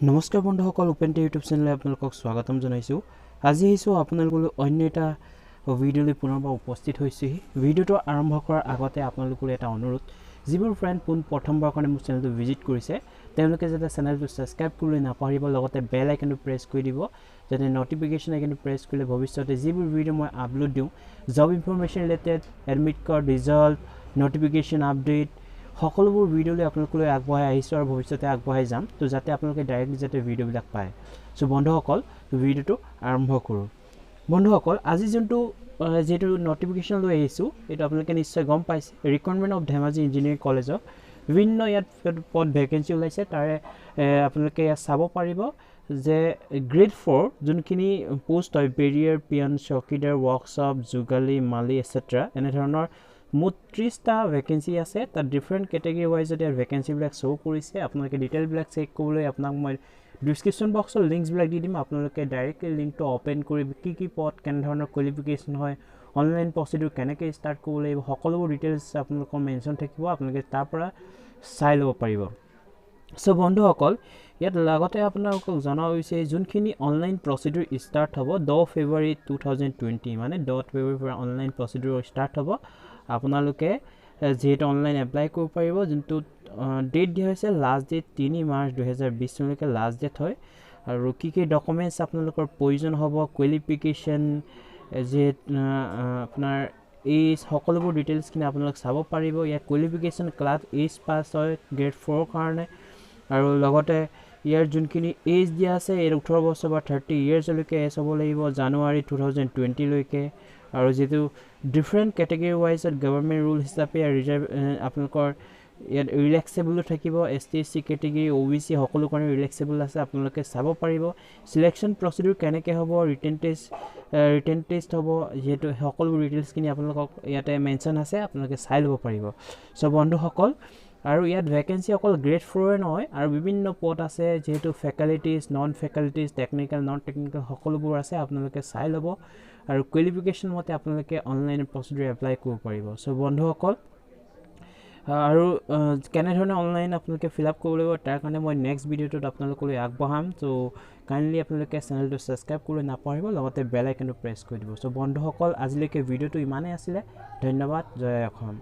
নমস্কাৰ বন্ধুসকল, উপেন ইউটিউব চেনেলে আপোনালোকক স্বাগতম জনাইছোঁ। আজি আহিছোঁ আপোনালোকলৈ অন্য এটা ভিডিঅ'লৈ পুনৰবাৰ উপস্থিত হৈছোঁহি। ভিডিঅ'টো আৰম্ভ কৰাৰ আগতে আপোনালোকলৈ এটা অনুৰোধ, যিবোৰ ফ্ৰেণ্ড পোন প্ৰথমবাৰৰ কাৰণে মোৰ চেনেলটো ভিজিট কৰিছে, তেওঁলোকে যাতে চেনেলটো ছাবস্ক্ৰাইব কৰিবলৈ নাপাহৰিব, লগতে বেল আইকনটো প্ৰেছ কৰি দিব, যাতে ন'টিফিকেশ্যন আইকনটো প্ৰেছ কৰিলে ভৱিষ্যতে যিবোৰ ভিডিঅ' মই আপলোড দিওঁ, job information related, admit card, result, notification update, সকলোবোৰ ভিডিঅ'লৈ আপোনালোকলৈ আগবঢ়াই আহিছোঁ আৰু ভৱিষ্যতে আগবঢ়াই যাম, তো যাতে আপোনালোকে ডাইৰেক্টলি যাতে ভিডিঅ'বিলাক পায়। চ' বন্ধুসকল, ভিডিঅ'টো আৰম্ভ কৰোঁ। বন্ধুসকল, আজি যোনটো যিহেতু ন'টিফিকেশ্যন লৈ আহিছোঁ, এইটো আপোনালোকে নিশ্চয় গম পাইছে। ৰিক্ৰুইটমেণ্ট অফ ধেমাজি ইঞ্জিনিয়াৰিং কলেজৰ বিভিন্ন ইয়াত পদ ভেকেঞ্চি ওলাইছে। তাৰে আপোনালোকে ইয়াত চাব পাৰিব যে গ্ৰেড ফ'ৰ যোনখিনি পোষ্ট হয়, বেৰিয়াৰ, পিয়ন, চকীদাৰ, ৱৰ্কশ্বপ, যোগালী, মালি, এটচেট্ৰা, এনেধৰণৰ মুঠ 30টা ভেকেঞ্চি আছে। তাত ডিফাৰেণ্ট কেটেগৰী ৱাইজত ইয়াত ভেকেঞ্চিবিলাক শ্ব' কৰিছে। আপোনালোকে ডিটেইলবিলাক চেক কৰিবলৈ আপোনাক মই ডিছক্ৰিপশ্যন বক্সত লিংকছবিলাক দি দিম। আপোনালোকে ডাইৰেক্টলি লিংকটো অ'পেন কৰি কি কি পদ, কেনেধৰণৰ কোৱালিফিকেশ্যন হয়, অনলাইন প্ৰচিডিউৰ কেনেকৈ ষ্টাৰ্ট কৰিব লাগিব, সকলোবোৰ ডিটেইলছ আপোনালোকৰ মেনশ্যন থাকিব। আপোনালোকে তাৰ পৰা চাই ল'ব পাৰিব। চ' বন্ধুসকল, ইয়াত লগতে আপোনালোকক জনোৱা হৈছে, যোনখিনি অনলাইন প্ৰচিডিউৰ ষ্টাৰ্ট হ'ব 10 ফেব্ৰুৱাৰী 2020, মানে 10 ফেব্ৰুৱাৰীৰ পৰা অনলাইন প্ৰচিডিউৰ ষ্টাৰ্ট হ'ব। আপোনালোকে যিহেতু অনলাইন এপ্লাই কৰিব পাৰিব, যোনটো ডেট দিয়া হৈছে, লাষ্ট ডেট 3 মাৰ্চ 2020 চনলৈকে লাষ্ট ডেট হয়। আৰু কি কি ডকুমেণ্টছ আপোনালোকৰ প্ৰয়োজন হ'ব, কোৱালিফিকেশ্যন, যিহেতু আপোনাৰ এই সকলোবোৰ ডিটেইলছখিনি আপোনালোক চাব পাৰিব। ইয়াত কোৱালিফিকেশ্যন ক্লাছ এইট পাছ হয় গ্ৰেড ফ'ৰৰ কাৰণে। আৰু লগতে ইয়াৰ যোনখিনি এজ দিয়া আছে, এই 18 বছৰ বা 30 ইয়েৰ্ছলৈকে এজ হ'ব লাগিব জানুৱাৰী 2020লৈকে। আৰু যিটো ডিফাৰেণ্ট কেটেগৰী ৱাইজত গভৰ্ণমেণ্ট ৰুল হিচাপে ইয়াৰ ৰিজাৰ্ভ আপোনালোকৰ ইয়াত ৰিলেক্সেবলো থাকিব। S T, S C category, O' B C সকলো কাৰণে ৰিলেক্সেবল আছে, আপোনালোকে চাব পাৰিব। চিলেকশ্যন প্ৰচিডিউৰ কেনেকৈ হ'ব, ৰিটেন টেষ্ট হ'ব, যিহেতু সকলো ডিটেইলছখিনি আপোনালোকক ইয়াতে মেনশ্যন আছে, আপোনালোকে চাই ল'ব পাৰিব। চ' বন্ধুসকল, আৰু ইয়াত ভেকেঞ্চি অকল গ্ৰেড ফ'ৰে নহয়, আৰু বিভিন্ন পদ আছে, যিহেতু faculties, non faculties, technical, non technical সকলোবোৰ আছে। আপোনালোকে চাই ল'ব আৰু কোৱালিফিকেশ্যন মতে আপোনালোকে অনলাইন প্ৰচিডিউৰ এপ্লাই কৰিব পাৰিব। চ' বন্ধুসকল, আৰু কেনেধৰণে অনলাইন আপোনালোকে ফিল আপ কৰিব লাগিব, তাৰ কাৰণে মই নেক্সট ভিডিঅ'টোত আপোনালোকলৈ আগবঢ়াম। চ' কাইণ্ডলি আপোনালোকে চেনেলটো ছাবস্ক্ৰাইব কৰিবলৈ নাপাহৰিব, লগতে বেল আইকনটো প্ৰেছ কৰি দিব। চ' বন্ধুসকল, আজিলৈকে ভিডিঅ'টো ইমানেই আছিলে। ধন্যবাদ। জয় অসম।